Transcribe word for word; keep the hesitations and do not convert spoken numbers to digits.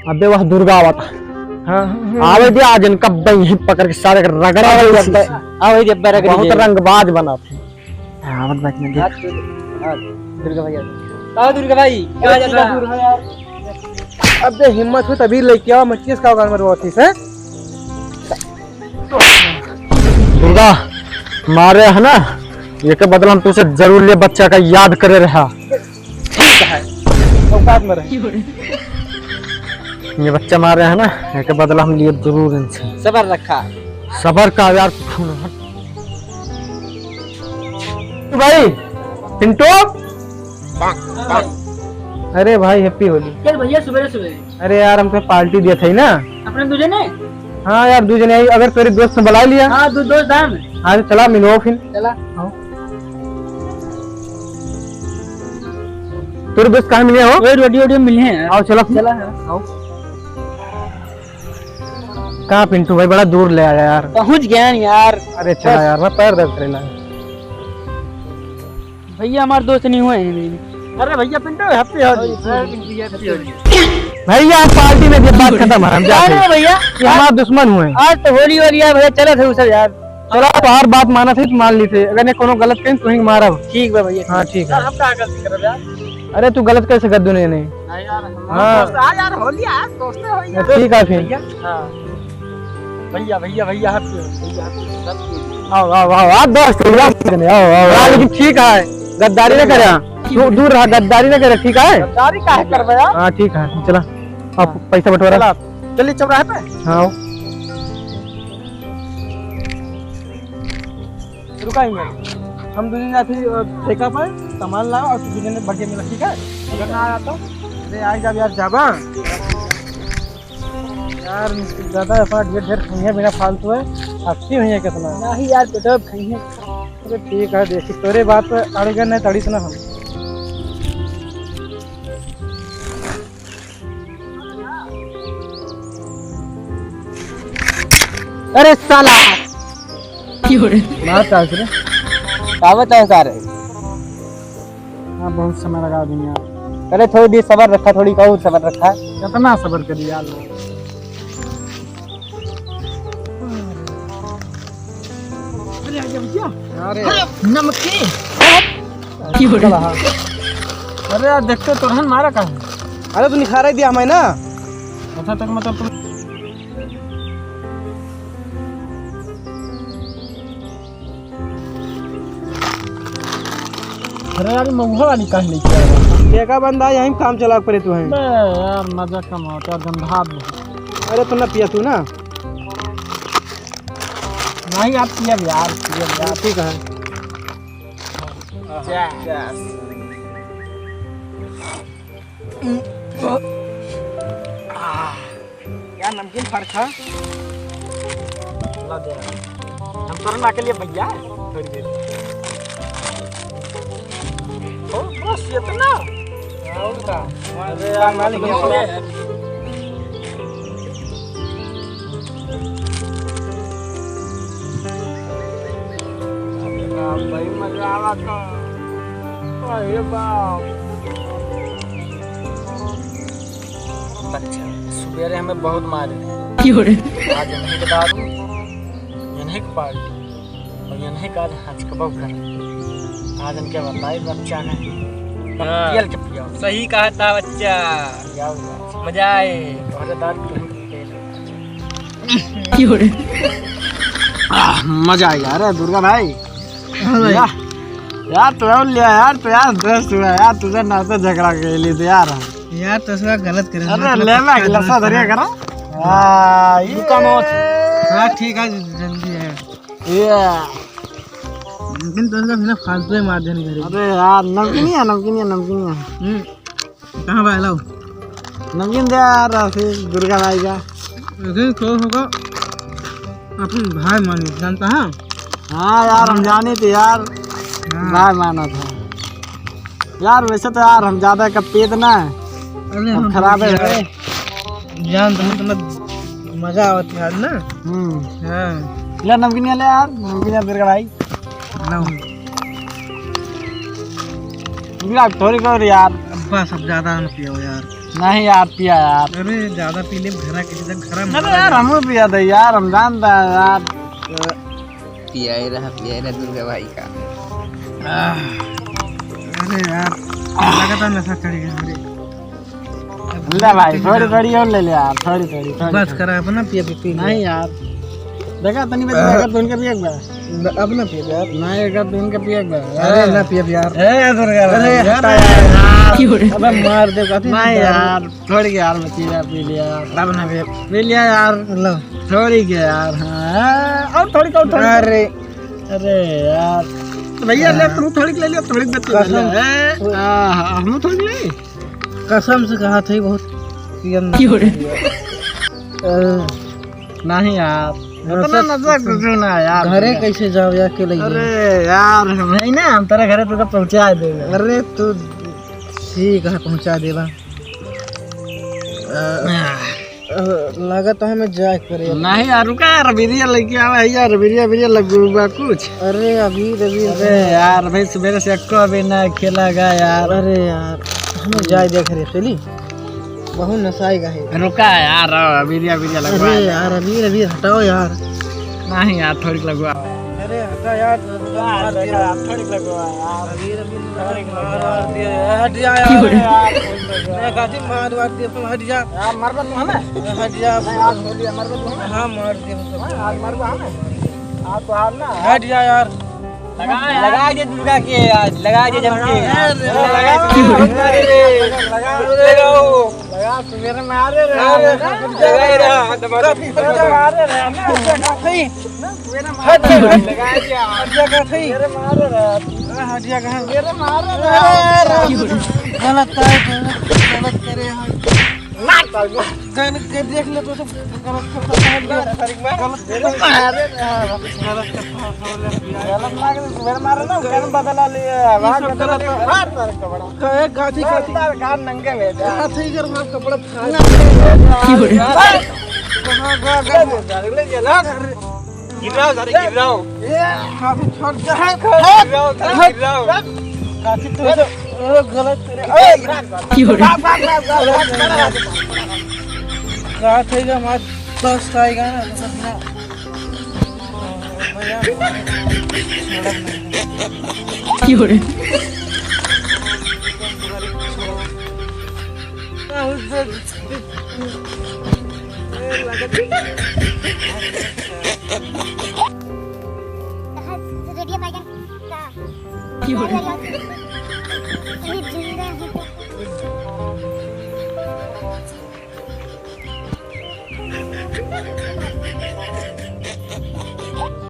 अबे वह दुर्गा आवत। हाँ, हाँ, हाँ। आवे दे आज इनका बही पकड़ के सारे रगड़ा आवे दे। अब्बा, आवे दे अब्बा, रगड़ी बहुत दे। रंगबाज बना थे। हाँ, आवत बात में देख। हाँ, दुर्गा भैया। का दुर्गा भाई? क्या अरे जाता है? दूर है यार। अबे हिम्मत हो तभी लेके आओ, मैं किस का गान मरवा थी से? दुर्गा, मारे है ना, एके बदला हम तुझसे जरूर ले बच्चा का याद करे रहा। ठीक है, औकात में रहे। ये बच्चा मारे है ना, एके बदला हम लिए जरूर इनसे। सबर रखा। सबर का यार, भाई, पिंटू। अरे भाई, happy होली। चल भैया, सुबह सुबह। अरे यार, हमको पार्टी दिया था ही ना। अपने दू जने? हाँ यार, दू जने आई। अगर तेरे दोस्त ने बुला लिया। हाँ, दो दोस्त हम। हाँ, तो चला मिलो फिर। चला। आओ। तेरे दोस्त कहाँ मिले हो? वही रोडियो, रोडियो मिले हैं। आओ, चला फिर। चला, हाँ। आओ। कहाँ पिंटू भाई, बड़ा दूर ले आया यार। पहुँच गया यार। अरे चला बस। यार, मैं पैर दर्द करे लगा। भैया, हमार दोस्त नहीं हुए हैं। अरे भैया, पिंटू, happy होली। अरे पिंटू, happy होली। भैया, हम पार्टी में, ये बात खत्म है, हम जाते हैं। नहीं भैया, ये हमार दुश्मन हुए हैं। आज तो होली, होली है भैया, चलो थे सब यार। चलो, आप हर बात माना थे तो मान ली थे, अगर ये कोनो गलत कहीं तो ही मारा। ठीक बा भैया। हाँ, ठीक है। हम कहाँ गलती करब यार? अरे, तू गलत कैसे कर दूँ नहीं? नहीं यार, हम हाँ। दोस्त, हाँ यार, होली है, दोस्त है, होली है। ठीक है फिर। भैया, हाँ। भैया, भैया, भैया, happy होली, भैया, happy होली, सब चीज़। आओ, आओ, आओ, आओ, दोस्त, आओ, आओ, आओ। हाँ, लेकिन ठीक है, गद्दारी ना करे, हाँ। दू-, दूर रहा, गद्दारी ना करे, ठीक है? गद्दारी काहे करबे यार? हाँ, ठीक है, चला, अब हाँ। पैसा बंटवारा। चला, चलिए चौराहे पे। हाँ, आओ। रुका ही मत। हम दुइ जने जाते, अ, ठेका पर सामान लाओ और तू दुइ जने बढ़िया मिला, ठीक है? अगर ना आया तो? अरे, आ जा यार, जाबा। यार, ज्यादा अपना ढेर ढेर खाइए बिना फालतू है, हफ्ती हुई है कितना? नहीं यार, पेटवा खाइए। अरे, ठीक है, देखी, तोरे बात पे अड़ गए, नहीं तड़ी ना हम। अरे साला! क्यों रे? मार का रे? का बताएं सारे? हाँ, बहुत समय लगा दिया। अरे थोड़ी देर सबर रखा, थोड़ी का और सबर रखा। कितना सबर करी यार? अरे, आ गया भैया। अरे। अरे, नमकीन। क्यों रे? चला, हाँ। अरे यार, देखते तो रहन, मारा का है? अरे, तू निखारा ही दिया हमें ना। अच्छा, तक मतलब तुम अरे यार, महुआ वाली काहे लेके आया? देखा बंदा, यहीं काम चला पड़े तू है। बे यार, मजा कम होता है, गंधा आदमी। अरे, तू ना पिया तू ना। नहीं यार, पिया यार, पिया यार। ठीक है। जा। यार, नमकीन फरका। ला दे यार। हम तोरे ना के लिए भैया, थोड़ी देर। ओ, बस इतना? और का? अरे यार, मालिक, ये हो गया। भाई, मजा आवा था। अरे बाप। अच्छा, सुबेरे हमें बहुत मारे। क्यों रे? आज इन्हीं के दारू, इन्हीं के पार्टी और इन्हीं का आज हंस के बहू घर। आज इनके बताई बच्चा ने। हाँ। पियल के पियाओ। सही कहा था बच्चा। पियाओ बच्चा। मजा आए। तोहरे दारू तुम पी ले। क्यों रे? आह, मजा आएगा। अरे दुर्गा भाई। हाँ भाई। यार, यार, तू और लिया यार, तू यार दोस्त हुआ यार, तुझे ना तो झगड़ा कर ली थी यार। यार, तो उसका गलत करे, अरे, मतलब, ले ना, गिलासा धरिया करो। हाँ, ये रुका मत। हाँ, ठीक है, जल्दी है। ये। नमकीन तो इसका बिना फालतू ही मार देने करेगी। अरे यार, नमकीन है, नमकीन है, नमकीन है। हम्म, कहाँ बा, लाओ। नमकीन दे यार, फिर दुर्गा भाई का। अरे, तो होगा, अपन भाई मानी, जानता है? हाँ यार, हम जानी थे यार। हाँ। भाई माना था। यार, वैसे तो यार, हम ज्यादा कब पियत ना। अरे, अब हम खराब है। जान तो इतना मजा आवत है यार ना। हम्म। हाँ। ले नमकीन ले यार, नमकीन ले दुर्गा भाई। लो। यार, थोड़ी और यार। बस, अब ज्यादा ना पियो यार। नहीं यार, पिया यार। अरे, ज्यादा पी ले, घरा के सीधा घरा में नहीं, मारा यार, जाए। हम पिया था यार, हम जानता है यार। पियाए रहा, पियाए रहा दुर्गा भाई का। आह, अरे यार, लगातार नशा चढ़ गया हमरे। ले भाई, थोड़ी थोड़ी और ले ले यार, थोड़ी थोड़ी, थोड़ी बस थोड़ी। करा, अपना पिया भी पी ले। नहीं यार, देखा तनी बस हाँ। देखा तो उनका पिया एक बार। न-, अब ना पिए यार। नहीं, एक बार तो उनका पिया एक बार। अरे ना पिए यार। ए, दुर्गा अरे भाई, हटा यार। यार। अबे मार दे, काफी नहीं मार। यार। थोड़ी के यार, बची यार, पी लिया यार। अब ना बे। पी लिया यार। लो। थोड़ी के यार, हाँ, और थोड़ी का, और थोड़ी का। अरे। अरे यार। तो भैया, ले, हाँ। तू थोड़ी के ले लिया, थोड़ी के बची कसम। ले। ए, आ, हाँ, हम थोड़ी ले। कसम से कहा था, बहुत पियन ना क्यों रे? अ, नहीं यार। नशा इतना नशा कुछ ना यार। घरे कैसे जाओ यार, अकेले ही? अरे यार, हम है ना, हम तेरे घरे तुका पहुँचा देबे। अरे तू ठीक है, पहुँचा देबा। अ, अ, लागत है हमें जाए के पड़े। नहीं यार, रुका यार, बीड़िया लेके आवा है यार, बीड़िया, बीड़िया लगवा कुछ। अरे अबीर, अबीर। अरे यार, भाई सुबह से एक्को अबीर ना खेला गा यार। अरे यार, हमें जाए दे घरे, चली। बहुत नशाई गा है। रुका यार, बीड़िया, बीड़िया लगवा अरे यार। यार, अबीर, अबीर हटाओ यार। नहीं यार, थोड़ी लगवा। अरे हटा यार, यार, मार दिया। यार, थोड़ी लगवा यार। अबीर, अबीर मार, मार दिया। हट जा यार। क्यों रे? यार, थोड़ी लगवा। मैं काफी मार, मार दिया, तुम हट जा। यार, मरबा तू हमें? हट जा। नहीं, आज हो लिया, मरबा तू हमें? हाँ, मार दिया। हाँ, आज मरबा हमें? आज तो आज ना। हट जा यार। लगा यार। लगा दे दुर्गा के आज, लगा दे जम के। लगा, लगा, लगा, लगा। लगा, सुबेरे मारे रे। हाँ, लगा, लगा रे, हाँ, दबा दे। सुबेरे मारे रे, ना, सुबेरे मारे रे। हट जा, हट जा, हट जा, कहाँ थी? सुबेरे मारे रे। हाँ, हट जा, कहाँ? सुबेरे मारे रे। गलत है, गलत, गलत करे हैं। ना, गलत कर देख ले तो सब गलत करता है, गलत, गलत करता है। गलत करता है। गलत ना करे, सुबेरे मारे ना, गलत बदला लिए, ये सब गलत है। मार तारे कपड़ा। कहे गाछी, गाछी। मार तारे कान नंगे में। हाथ ही कर मार कपड़ा फाड़। क्यों रे? कहाँ गया, गया? ले जा, ले जा, ला। गिराओ, सारे गिराओ। ए, काफी छोड़ दे। गिराओ, सारे गिराओ। काफी तो, ओ, गलत करे। ए, गिरा। क्यों रे? बाप, बाप, बाप, बाप, बाप। रात है, हमारे दोस्त आएगा ना, तो सब ना। भैया, सड़क नहीं है। क्यों रे? रेडियो भाईजान का क्यों रे?